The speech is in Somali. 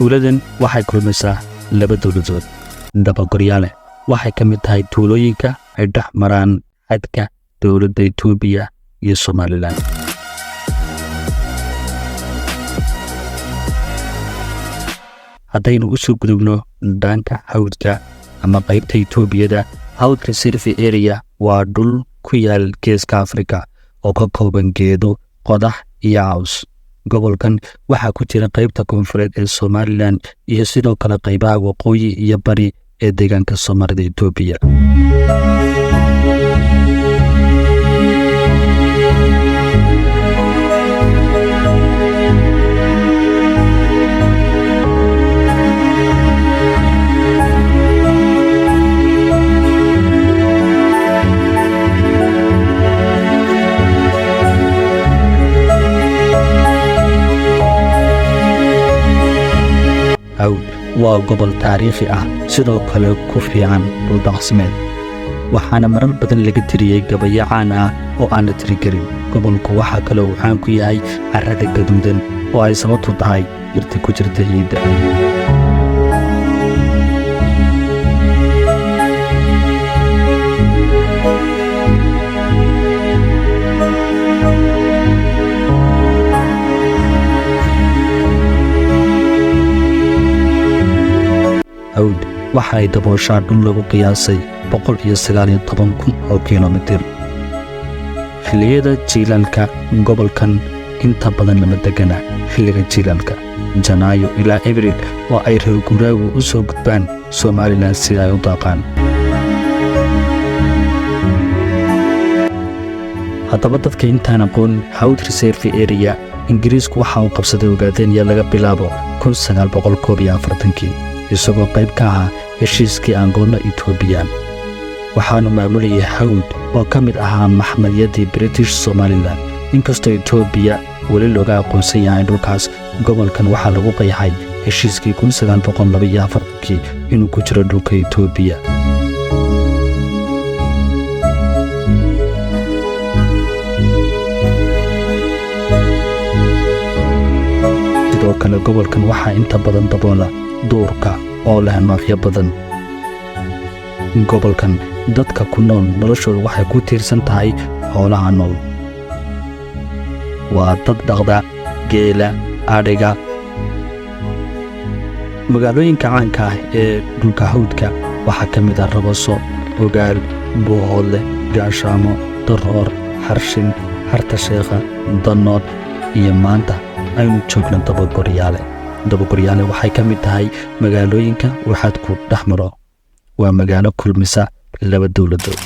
Tuuladan waxay kulmaysaa laba dowladood. Dabagoryaale waxay ka mid tahay tuulooyinka ay dhex maraan xadka dowladda Itoobiya iyo Somaliland. Haddaynu u soo gudubno dhanka Hawdka ama qaybta Itoobiyada, Hawd Reserve Area waa dhul ku yaal Geeska Afrika oo ka kooban geedo, qodax iyo caws. Gobolkan waxaa ku jira qaybta koonfureed ee Somaliland iyo sidoo kale qaybaha waqooyi iyo bari ee deegaanka Soomaalida Itoobiya. Hawd waa gobol taariikhi ah, sidoo kale ku fiican dhuldaqsimeed, waxaana marar badan laga tiriyey gabayo caan ah oo aan la tiri karin. Gobolku waxaa kale uu caan ku yahay carrada gaduudan oo ay sababtu tahay irta ku jirta ciidda. Hawd waxa ay dabooshaa dhul lagu qiyaasay 119,000 oo kilomitir. Xilliyada jiilaalka gobolkan inta badan lama degana. Xilliga jiilaalka, Janaayo ilaa Abriil, oo ay reer guuraagu u soo gudbaan Somaliland si ay u daaqaan. Haddaba, dadka intaan aqoon Hawd Reserve Area, Ingiriisku waxa uu qabsaday Ogaadenya laga bilaabo 1941-kii, isagoo qayb ka ahaa heshiiskii Angolo Ethiopian. Waxaanu maamulayay Hawd oo ka mid ahaa maxmadiyaddii British Somaliland, inkastoo Etoobiya weli looga aqoonsan yahay dhulkaas. Gobolkan waxaa lagu qeexay heshiiskii 1942-kii inuu ku jiro dhulka Etoobiya. Sidoo kale gobolkan waxaa inta badan daboola duurka oo leh noocyo badan. Gobolkan dadka ku nool noloshooda waxay ku tiirsan tahay xoolaha nool. Waa dad dhaqda geela, adhiga. Magaalooyinka caanka ah ee dhulka Hawdka waxaa ka mid ah Rabaso, Ogaal, Buuhoodle, Gaashaamo, Daroor, Xarshin, Harta Sheekha, Danood iyo maanta aynu joogno Dabagoryaale. Dabagoryaale waxay ka mid tahay magaalooyinka uu xadku dhex maro. Waa magaalo kulmisa laba dowladood.